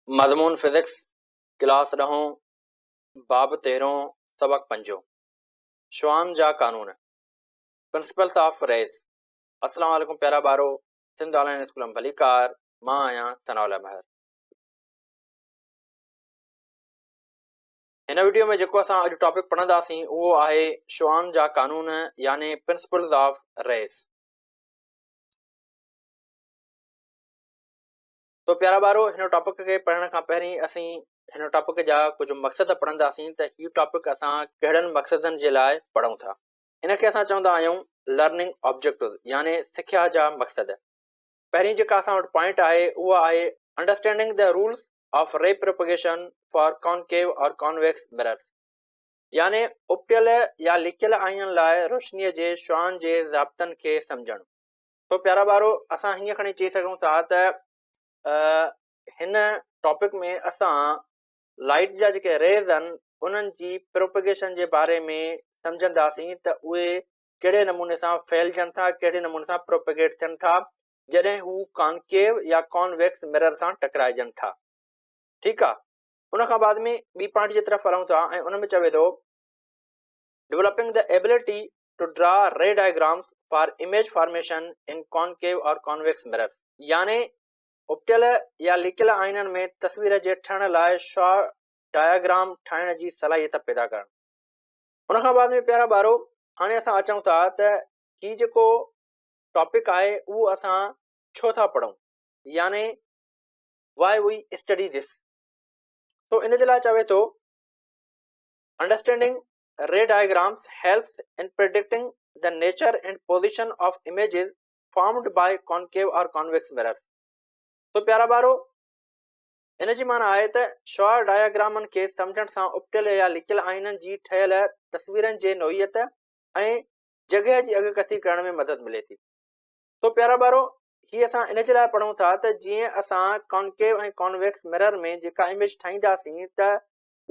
مضمون physics, class ڏهون، باب تيرهون، سبق پنجون، شعاعن جا قانون، Principles of Rays، السلام عليڪم پيارا ٻارو، سنڌ آن لائين اسڪول ۾ ڀليڪار، مان آهيان ثناء الله مهر. هن وڊيو ۾ جيڪو اسان اڄ ٽاپڪ پڙهنداسين اهو آهي شعاعن جا قانون يعني Principles of Rays. تو پيارا ٻارو هن ٽاپڪ کي پڙهڻ کان پهرين اسين هن ٽاپڪ جا ڪجهه مقصد پڙهنداسين ته هي ٽاپڪ اسان ڪهڙن مقصدن جي لاء پڙهون ٿا. ان کي اسان چوندا آهيون لرننگ آبجيڪٽوز يعني سکيا جا مقصد. پهرين جيڪا اسان وٽ پوائنٽ آهي اها آهي understanding the rules of ray propagation for concave or convex mirrors يعني اپٽيل يا لڪيل آئينن لاء روشنيء جي شعاعن جي ضابطن کي سمجهڻ. سو پيارا ٻارو اسان هيئن کڻي چئي سگهون ٿا ته هن ٽاپڪ ۾ اسان لائٽ جا جيڪي ريز آهن انهن جي پروپيگيشن جي باري ۾ سمجهنداسين ته اهي ڪهڙي نموني سان ڦهلجن ٿا ڪهڙي نموني سان پروپيگيٽ ٿين ٿا جڏهن هو ڪانڪيو يا ڪانويڪس مرر سان ٽڪرائجن ٿا ٺيڪ آ ان کان بعد ۾ ٻي پوائنٽ جي طرف هلون ٿا ۽ ان ۾ چوي ٿو Developing the ability to draw ray diagrams for image formation in concave or convex mirrors يعني اپٽيل يا لڪيل آئينن ۾ تصوير جي ٺهڻ لاء شعاع ڊاياگرام ٺاهڻ جي صلاحيت پيدا ڪرڻ. ان کان بعد ۾ پيارا ٻارو هاڻي اسان اچون ٿا ته هي جيڪو ٽاپڪ آهي اهو اسان ڇو ٿا پڙهون يعني Why we study this تو ان جي لاء چوي ٿو Understanding ray diagrams helps in predicting the nature and position of images formed by concave or convex mirrors. تو پيارا ٻارو ان جي معنيٰ آهي ته شعاع ڊاياگرامن کي سمجهڻ سان اپٽيل يا لڪيل آئينن جي ٺهيل تصويرن جي نوعيت ۽ جڳهه جي اڳڪٿي ڪرڻ ۾ مدد ملي ٿي. تو پيارا ٻارو هي اسان ان جي لاء پڙهون ٿا ته جيئن اسان ڪانڪيو ۽ ڪانويڪس مرر ۾ جيڪا اميج ٺاهينداسين ته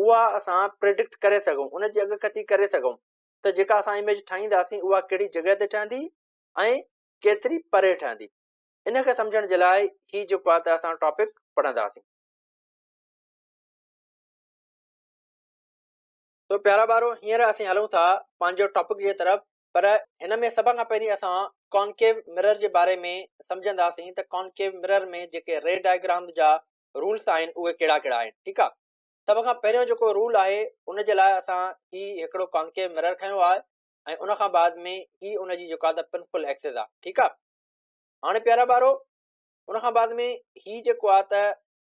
اها اسان پريڊڪٽ ڪري سگهون، ان جي اڳڪٿي ڪري سگهون ته جيڪا اسان اميج ٺاهينداسين اها ڪهڙي جڳهه تي ٺهندي ۽ ڪيتري پري ٺهندي. ان کي سمجهڻ جي لاء هي جيڪو آهي ته اسان ٽاپڪ پڙهنداسين. تو پيارا ٻارو هينئر اسين هلون ٿا پنهنجو ٽاپڪ جي طرف پر هن ۾ سڀ کان پهرين اسان ڪانڪيو مرر جي باري ۾ سمجهنداسين ته ڪانڪيو مرر ۾ جيڪي ري ڊائگرام جا رولس آهن اهي ڪهڙا ڪهڙا آهن ٺيڪ آهي. سڀ کان پهريون جيڪو رول آهي ان جي لاء اسان هي هڪڙو ڪانڪيو مرر کنيو آهي ۽ ان کان بعد ۾ هي ان جي جيڪا ته پرنسپل ايڪسز آهي ٺيڪ آهي هاڻي پيارا ٻارو ان کان بعد ۾ هي جيڪو آهي ته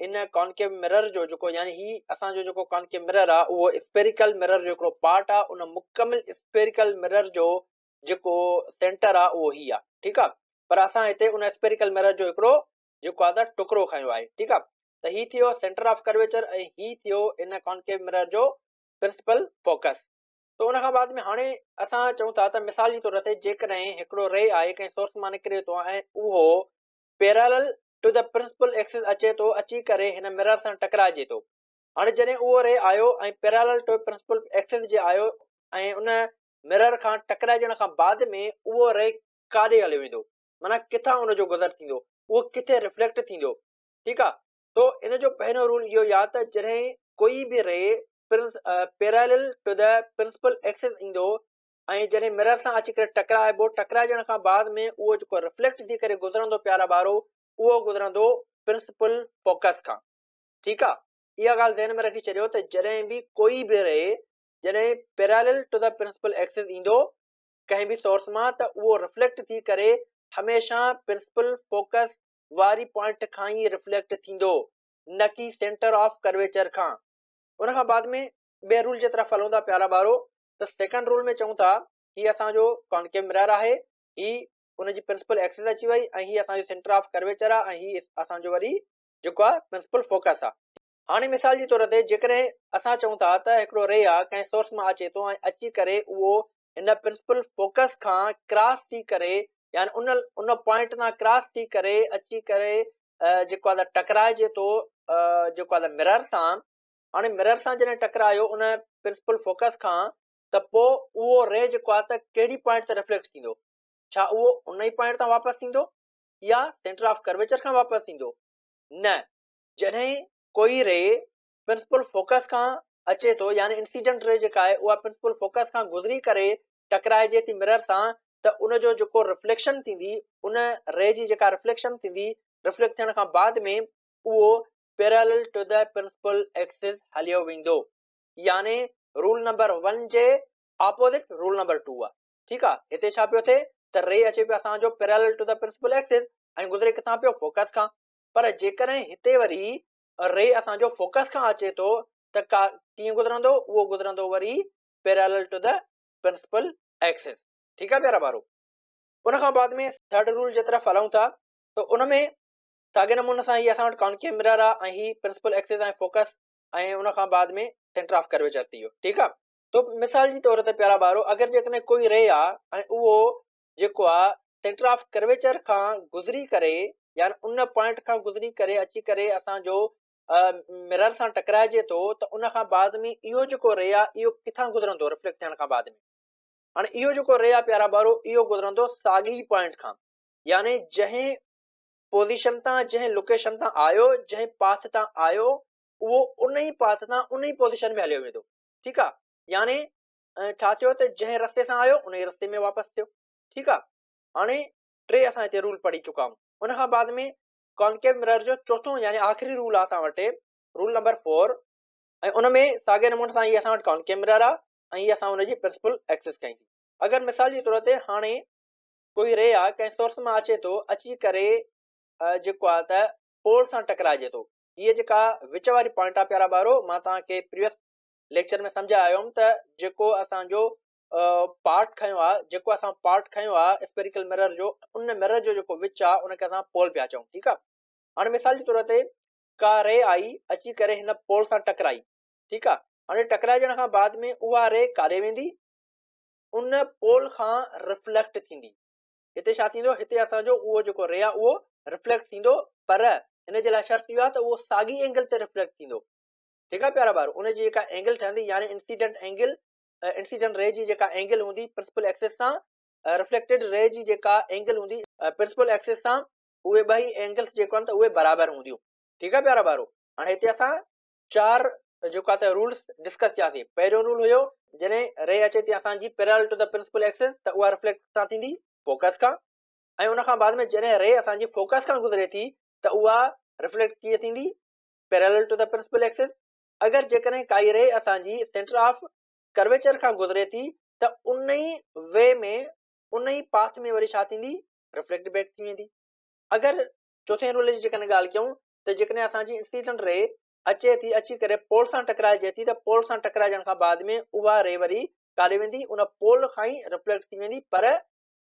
ان ڪانڪيو مرر جو جيڪو يعني هي اسان جو جيڪو ڪانڪيو مرر آهي اهو اسپيريڪل مرر جو هڪڙو پارٽ آهي ان مڪمل اسپيريڪل مرر جو جيڪو سينٽر آهي اهو هي آهي ٺيڪ آهي پر اسان هتي ان اسپيريڪل مرر جو هڪڙو جيڪو آهي ته ٽڪرو کنيو آهي ٺيڪ آهي ته هي ٿيو سينٽر آف ڪرويچر ۽ هي ٿيو ان ڪانڪيو مرر جو پرنسپل فوڪس ته ان کان بعد ۾ هاڻي اسان چئون ٿا ته مثال جي طور تي جيڪڏهن هڪڙو ري آهي ڪنهن سورس مان نڪري ٿو ۽ اهو parallel to the principal axis اچي ٿو اچي ڪري هن مرر سان ٽڪرائجي ٿو هاڻي جڏهن اهو ري آيو ۽ پيرالل ٽو پرنسپل ايڪسس جي آيو ۽ ان مرر کان ٽڪرائجڻ کان بعد ۾ اهو ري ڪاڏي هليو ويندو معنيٰ ڪٿان ان جو گذر ٿيندو اهو ڪٿي ريفليڪٽ ٿيندو ٺيڪ آ تو ان جو پهريون رول اهو آ ته جڏهن ڪوئي به ray parallel to the principal axis ايندو ۽ جڏهن مرر سان اچي ڪري ٽڪرائبو ٽڪرائجڻ کان بعد ۾ اهو جيڪو ريفليڪٽ ٿي ڪري گذرندو پيارا ٻارو اهو گذرندو پرنسپل فوڪس کان ٺيڪ آ اها ڳالهه ذهن ۾ رکي ڇڏيو ته جڏهن به ڪوئي به ري جڏهن parallel to the principal axis ايندو ڪنهن به سورس مان ته اهو ريفليڪٽ ٿي ڪري هميشه پرنسپل فوڪس واري پوائنٽ کان ئي ريفليڪٽ ٿيندو نه ڪي سينٽر آف ڪرويچر کان. ان کان بعد ۾ ٻئي رول جي طرف هلون ٿا پيارا ٻارو ته سيڪنڊ رول ۾ چئون ٿا هي اسان جو ڪانڪيو مرر آهي هي ان جي پرنسپل ايڪسس اچي وئي ۽ هي اسان جو سينٽر آف ڪرويچر آهي ۽ هي اسان جو وري جيڪو آهي پرنسپل فوڪس آهي. هاڻي مثال جي طور تي جيڪڏهن اسان چئون ٿا ته هڪڙو ري آ ڪنهن سورس مان اچي ٿو ۽ اچي ڪري اهو هن پرنسپل فوڪس کان ڪراس ٿي ڪري يعني ان ان پوائنٽ تان ڪراس ٿي ڪري اچي ڪري جيڪو آ ته ٽڪرائجي ٿو جيڪو آ ته مرر سان هاڻي مرر سان جڏهن ٽڪرايو ان پرنسپل فوڪس کان ته پوء اهو ري جيڪو آ ته ڪهڙي پوائنٽ تي ريفليڪٽ ٿيندو ڇا اهو ان ئي پوائنٽ تان واپس ٿيندو يا سينٽر آف ڪرويچر کان واپس ٿيندو نه جڏهن ڪوئي ري پرنسپل فوڪس کان اچي ٿو يعني انسيڊنٽ ري جيڪا آهي اها پرنسپل فوڪس کان گذري ڪري ٽڪرائجي ٿي مرر سان ته ان جو جيڪو رفليڪشن ٿيندي ان ري جي جيڪا رفليڪشن ٿيندي رفليڪٽ ٿيڻ کان بعد ۾ اهو parallel to the principal axis هليو ويندو يعني رول نمبر ون جي اپوزٽ رول نمبر ٽو آ ٺيڪ آ هتي ڇا پيو ٿئي ته ري اچي پيو اسان جو parallel to the principal axis ۽ گذري ڪٿان پيو فوڪس کان پر جيڪڏهن هتي وري ري اسان جو فوڪس کان اچي ٿو ته ڪا ڪيئن گذرندو اهو گذرندو وري parallel to the principal axis ٺيڪ آ پيارا ٻارو ان کان بعد ۾ ٿرڊ رول جي طرف هلون ٿا ته ان ۾ ساڳي نموني سان هي اسان وٽ ڪانڪيو مرر آ ۽ هي پرنسپل ايڪسس ۽ فوڪس ۽ ان کان بعد ۾ سينٽر آف ڪرويچر ٿي ويو ٺيڪ آ تو مثال جي طور تي پيارا ٻارو اگر جيڪڏهن ڪوئي ري آ ۽ اهو جيڪو آ سينٽر آف ڪرويچر کان گذري ڪري يعني ان پوائنٽ کان گذري ڪري اچي ڪري اسان جو مرر سان ٽڪرائجي ٿو ته ان کان بعد ۾ اهو جيڪو ري آ اهو ڪٿان گذرندو رفليڪٽ ٿيڻ کان بعد ۾ هاڻي اهو جيڪو ري آ پيارا ٻارو اهو گذرندو ساڳي پوائنٽ کان يعني جنهن پوزيشن تان جنهن لوڪيشن تان آيو جنهن پاٿ تان آيو اهو ان ئي پاٿ تان ان ئي پوزيشن ۾ هليو ويندو ٺيڪ آ يعني ڇا ٿيو ته جنهن رستي سان آيو ان ئي رستي ۾ واپس ٿيو ٺيڪ آ هاڻي ٽي اسان هتي رول پڙهي چڪا آهيون ان کان بعد ۾ ڪانڪيو مرر جو چوٿون يعني آخري رول آ اسان وٽ رول نمبر 4 ۽ ان ۾ ساڳي نموني سان هي اسان وٽ ڪانڪيو مرر آ ۽ هي اسان ان جي پرنسپل ايڪسس ڪئي اگر مثال جي طور تي هاڻي ڪوئي ري آ ڪنهن سورس مان اچي ٿو اچي ڪري جيڪو آ ته پول سان ٽڪرائجي ٿو هيء جيڪا وچ واري پوائنٽ آ پيارا ٻارو مان توهان کي پريويس ليڪچر ۾ سمجهائي آيو هوم ته جيڪو اسان جو پارٽ کنيو آ جيڪو اسان پارٽ کنيو آ اسپيريڪل مرر جو ان مرر جو جيڪو وچ آ ان کي اسان پول پيا چئون ٺيڪ آ هاڻي مثال جي طور تي ڪا ري آئي اچي ڪري هن پول سان ٽڪرائي ٺيڪ آ هاڻي ٽڪرائجڻ کان بعد ۾ اها ري ڪاڏي ويندي ان پول کان رفليڪٽ ٿيندي هتي ڇا ٿيندو هتي اسان جو اهو جيڪو ري آهي اهو رفليڪٽ ٿيندو پر ان جي لاء شرط اهو آهي ته اهو ساڳي اينگل تي رفليڪٽ ٿيندو ٺيڪ آهي پيارا ٻارو ان جي جيڪا اينگل ٺهندي يعني انسيڊنٽ اينگل انسيڊنٽ ري جي جيڪا اينگل هوندي پرنسپل ايڪسس سان رفليڪٽيڊ ري جي جيڪا اينگل هوندي پرنسپل ايڪسس سان اهي ٻئي اينگلس جيڪو آهن ته اهي برابر هونديون ٺيڪ آهي پيارا ٻارو هاڻي هتي اسان چار جيڪو آهي ته رولس ڊسڪس ڪياسين پهريون رول هيو جڏهن ري اچي ٿي اسان جي parallel to the principal axis ته اها رفليڪٽ سان ٿيندي فوڪس کان ۽ ان کان بعد ۾ جڏهن ري اسان جي فوڪس کان گذري ٿي ته اها رفليڪٽ ڪيئن ٿيندي parallel to the principal axis اگر جيڪڏهن ڪائي ري اسان جي سينٽر آف ڪرويچر کان گذري ٿي ته ان ئي وي ۾ ان ئي پاٿ ۾ وري ڇا ٿيندي رفليڪٽ بيڪ ٿي ويندي اگر چوٿين رول جي جيڪڏهن ڳالهه ڪيون ته جيڪڏهن اسان جي انسيڊنٽ ري اچي ٿي اچي ڪري پول سان ٽڪرائجي ٿي ته پول سان ٽڪرائجڻ کان بعد ۾ اها ري وري ڪاڏي ويندي ان پول کان ئي رفليڪٽ ٿي ويندي پر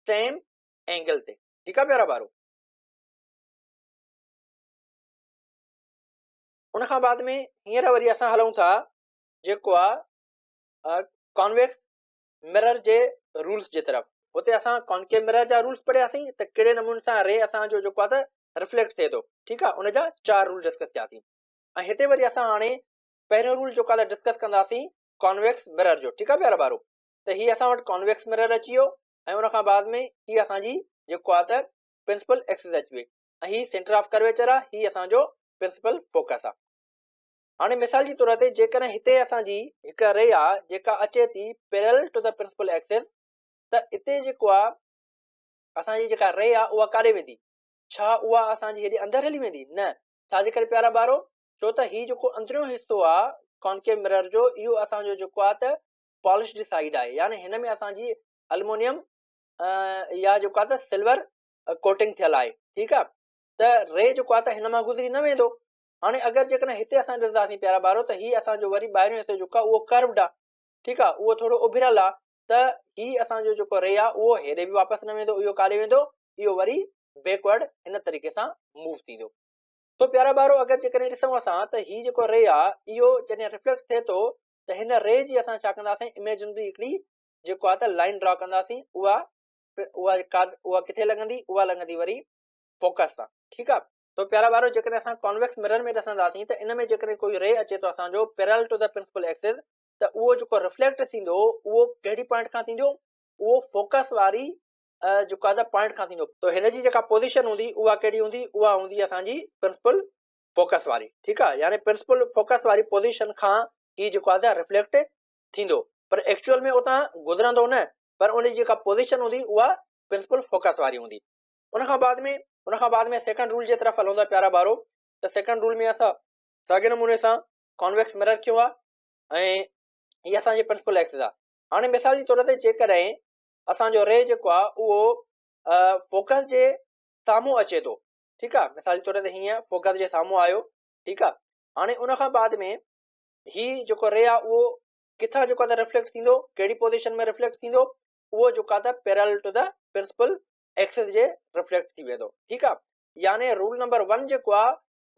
سيم اينگل تي ٺيڪ آ پيارا ٻارو ان کان بعد ۾ هينئر وري اسان هلون ٿا جيڪو آ ڪانويڪس مرر جي رولز جي طرف هتي اسان ڪانڪيو مرر جا رولز پڙهياسين ته ڪهڙي نموني سان ري اسان جو جيڪو آهي ته رفليڪٽ ٿئي ٿو ٺيڪ آهي ان جا چار رول ڊسڪس ڪياسين ۽ هتي وري اسان هاڻي پهريون رول جيڪو آهي ته ڊسڪس ڪنداسين ڪانويڪس مرر جو ٺيڪ آهي پيارا ٻارو ته هي اسان وٽ ڪانويڪس مرر اچي ويو ۽ ان کان بعد ۾ هي اسان جي جيڪو آهي ته پرنسپل ايڪسس اچي وئي ۽ هي سينٽر آف ڪرويچر آهي هي اسان جو پرنسپل فوڪس آهي هاڻي مثال جي طور تي جيڪڏهن هتي اسان جي هڪ ري آ جيڪا اچي ٿي parallel to the principal axis ته اتي جيڪو آ اسان جي جيڪا ري آ اها ڪاڏي ويندي؟ ڇا اها اسان جي هيڏي اندر هلي ويندي؟ نه، ڇا جي ڪري پيارا ٻارو؟ ڇو ته هي جيڪو اندريون حصو آ ڪانڪيو مرر جو اهو اسان جو جيڪو آ ته پالشڊ سائيڊ آهي يعني هن ۾ اسان جي المونيم يا جيڪو آ ته سلور ڪوٽنگ ٿيل آهي ٺيڪ آ ته ري جيڪو آ ته هن مان گذري نه ويندو هاڻي اگر جيڪڏهن هتي اسان ڏسنداسين پيارا ٻارو ته هي اسان جو وري ٻاهريون حصو جيڪو آهي اهو ڪروڊ آهي ٺيڪ آهي اهو ٿورو اڀريل آهي ته هي اسان جو جيڪو ري آهي اهو هيڏي به واپس نه ويندو اهو ڪاڏي ويندو اهو وري بيڪورڊ هن طريقي سان موو ٿيندو تو پيارا ٻارو اگر جيڪڏهن ڏسون اسان ته هي جيڪو ري آهي اهو جڏهن ريفليڪٽ ٿئي ٿو ته هن ري جي اسان ڇا ڪنداسين اميجنري هڪڙي جيڪو آهي ته لائن ڊرا ڪنداسين اها اها اها ڪٿي لڳندي اها لڳندي وري فوڪس سان ٺيڪ آهي تو پيارا ٻارو جيڪڏهن اسان ڪانويڪس مرر ۾ ڏسنداسين ته ان ۾ جيڪڏهن ڪوئي ري اچي ٿو اسان جو parallel to the principal axis ته اهو جيڪو رفليڪٽ ٿيندو اهو ڪهڙي پوائنٽ کان ٿيندو اهو فوڪس واري جيڪو آهي پوائنٽ کان ٿيندو تو هن جي جيڪا پوزيشن هوندي اها ڪهڙي هوندي اها هوندي اسان جي پرنسپل فوڪس واري، ٺيڪ آ، يعني پرنسپل فوڪس واري پوزيشن کان هي جيڪو آ ته ريفليڪٽ ٿيندو، پر ايڪچوئل ۾ اتان گذرندو نه، پر ان جي جيڪا پوزيشن هوندي اها پرنسپل فوڪس واري هوندي. ان کان بعد ۾ ان کان بعد ۾ سيڪنڊ رول جي طرف هلون ٿا پيارا ٻارو، ته سيڪنڊ رول ۾ اسان ساڳي نموني سان ڪانويڪس مرر کيو آ ۽ هي اسان جي پرنسپل ايڪسس آ. هاڻي مثال جي طور تي جيڪڏهن اسان جو ري جيڪو آ اهو فوڪس جي سامهون اچي ٿو، ٺيڪ آ، مثال جي طور تي هيئن فوڪس جي سامهون آيو، ٺيڪ آ، هاڻي ان کان بعد ۾ هي جيڪو ري آ اهو ڪٿان جيڪو آ ته ريفليڪٽ ٿيندو، ڪهڙي پوزيشن ۾ ريفليڪٽ ٿيندو، اهو جيڪو آ ته parallel to the principal axis جي ريفليڪٽ ٿي ويندو، ٺيڪ آ، يعني رول نمبر 1 جيڪو آ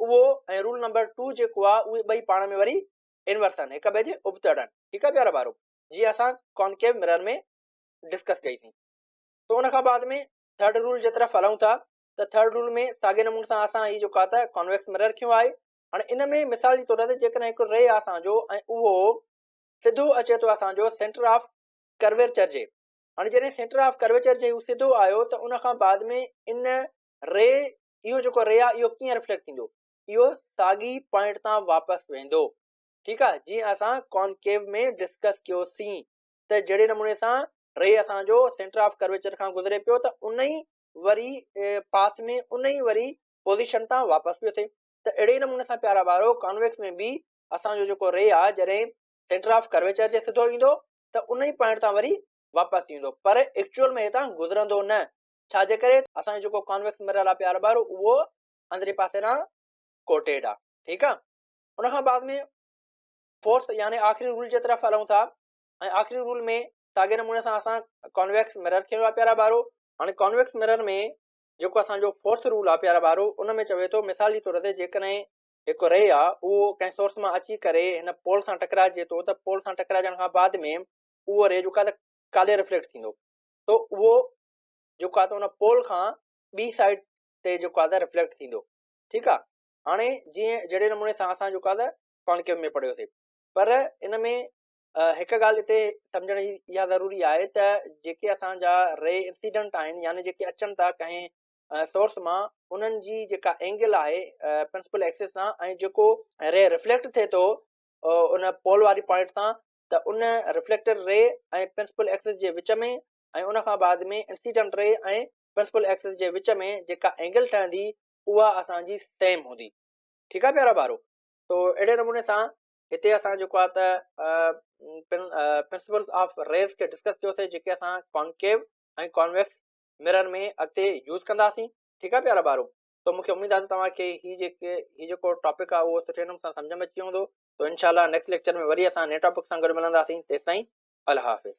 اهو ۽ رول نمبر 2 جيڪو آ اهي ٻئي پاڻ ۾ وري انورس آهن، هڪ ٻئي جي ابتڙ آهن، ٺيڪ آ پيارا ٻارو، جيئن اسان ڪانڪيو مرر ۾ ڊسڪس ڪئي سين. تو ان کان بعد ۾ ٿرڊ رول جي طرف هلون ٿا ته ٿرڊ رول ۾ ساڳي نموني سان اسان هي جيڪو آهي ته ڪانويڪس مرر کنيو آهي. هاڻي ان ۾ مثال جي طور تي جيڪڏهن هڪ ري آهي اسان جو ۽ اهو سڌو اچي ٿو اسان جو سينٽر آف ڪرويچر جي، هاڻي جڏهن سينٽر آف ڪرويچر جي هو سڌو آيو ته ان کان بعد ۾ ان ري اهو جيڪو ري آهي اهو ڪيئن ريفليڪٽ ٿيندو، اهو ساڳي پوائنٽ تان واپس ويندو، ٺيڪ آهي، جيئن اسان ڪانڪيو ۾ ڊسڪس ڪيوسين ته جهڙي نموني سان ري اسان جو سينٽر آف ڪرويچر کان گذري پيو ته ان ئي وري پاٿ ۾ ان ئي وري پوزيشن تان واپس پيو ٿئي، ته اهڙي ئي نموني سان پيارا ٻارو ڪانويڪس ۾ به اسان جو جيڪو ري آ جڏهن سينٽر آف ڪرويچر جي سڌو ايندو ته ان ئي پوائنٽ تان وري واپس ايندو، پر ايڪچوئل ۾ هتان گذرندو نه، ڇا جي ڪري اسان جو جيڪو ڪانويڪس مرر آ پيارا ٻارو اهو اندرين پاسي ڏانهن ڪوٽيڊ آ، ٺيڪ آ. ان کان بعد ۾ فورٿ يعني آخري رول جي طرف هلون ٿا ۽ آخري رول ۾ ساڳي نموني سان اسان ڪانويڪس مرر کنيو آهي پيارا ٻارو. هاڻي ڪانويڪس مرر ۾ جيڪو اسان جو فورٿ رول آهي پيارا ٻارو ان ۾ چوي ٿو مثال جي طور تي جيڪڏهن هڪ ري آهي اهو ڪنهن سورس مان اچي ڪري هن پول سان ٽڪرائجي ٿو ته پول سان ٽڪرائجڻ کان بعد ۾ اهو ري جيڪو آهي ته ڪاڏي ريفليڪٽ ٿيندو ته اهو جيڪو آهي ته ان پول کان ٻي سائيڊ تي جيڪو آهي ته ريفليڪٽ ٿيندو، ٺيڪ آهي. هاڻي جيئن جهڙي نموني سان اسان جيڪو آهي ته ڪانڪيو ۾ پڙهيوسي، پر ان ۾ هڪ ڳالهه هتي سمجهڻ جي اها ضروري آهي ته جيڪي اسان جا ري انسيڊنٽ آهن يعني جيڪي اچن ٿا ڪنهن سورس مان انهن جي جيڪا اينگل آهي پرنسپل ايڪسس سان ۽ جيڪو ري ريفليڪٽ ٿئي ٿو ان پول واري پوائنٽ تان ته ان ريفليڪٽڊ ري ۽ پرنسپل ايڪسس جي وچ ۾ ۽ ان کان بعد ۾ انسيڊنٽ ري ۽ پرنسپل ايڪسس جي وچ ۾ جيڪا اينگل ٺهندي اها اسان جي سيم هوندي، ٺيڪ آهي پيارا ٻارو. تو اهڙي نموني سان هتي اسان جيڪو آهي ته پرنسپلز آف ريز کي ڊسڪس ڪيوسي جيڪي اسان ڪانڪيو ۽ ڪانويڪس مرر ۾ اڳتي يوز ڪنداسين، ٺيڪ آهي پيارا ٻارو. تو مونکي اميد آهي ته توهان کي هي جيڪي هي جيڪو ٽاپڪ آهي اهو سٺي نموني سان سمجهه ۾ اچي ويو هوندو. تو انشاء الله نيڪسٽ ليڪچر ۾ وري اسان نئين ٽاپڪ سان گڏ ملنداسين، تيستائين الله حافظ.